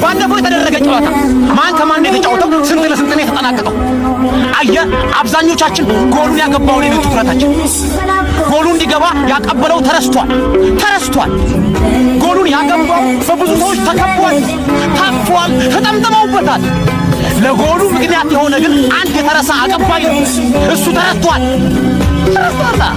ባለፈው የተደረገ ጨዋታ ማን ከማን ነው የተጫወተው? ስንት ለስንት ነው የተጠናቀቀው? አየህ፣ አብዛኞቻችን ጎሉን ያገባው ላይ ነው ትኩረታችን። ጎሉ እንዲገባ ያቀበለው ተረስቷል፣ ተረስቷል። ጎሉን ያገባው በብዙ ሰዎች ተከቧል፣ ታቅፏል፣ ተጠምጥመውበታል። ለጎሉ ምክንያት የሆነ ግን አንድ የተረሳ አቀባይ ነው። እሱ ተረስቷል፣ ተረስቷል።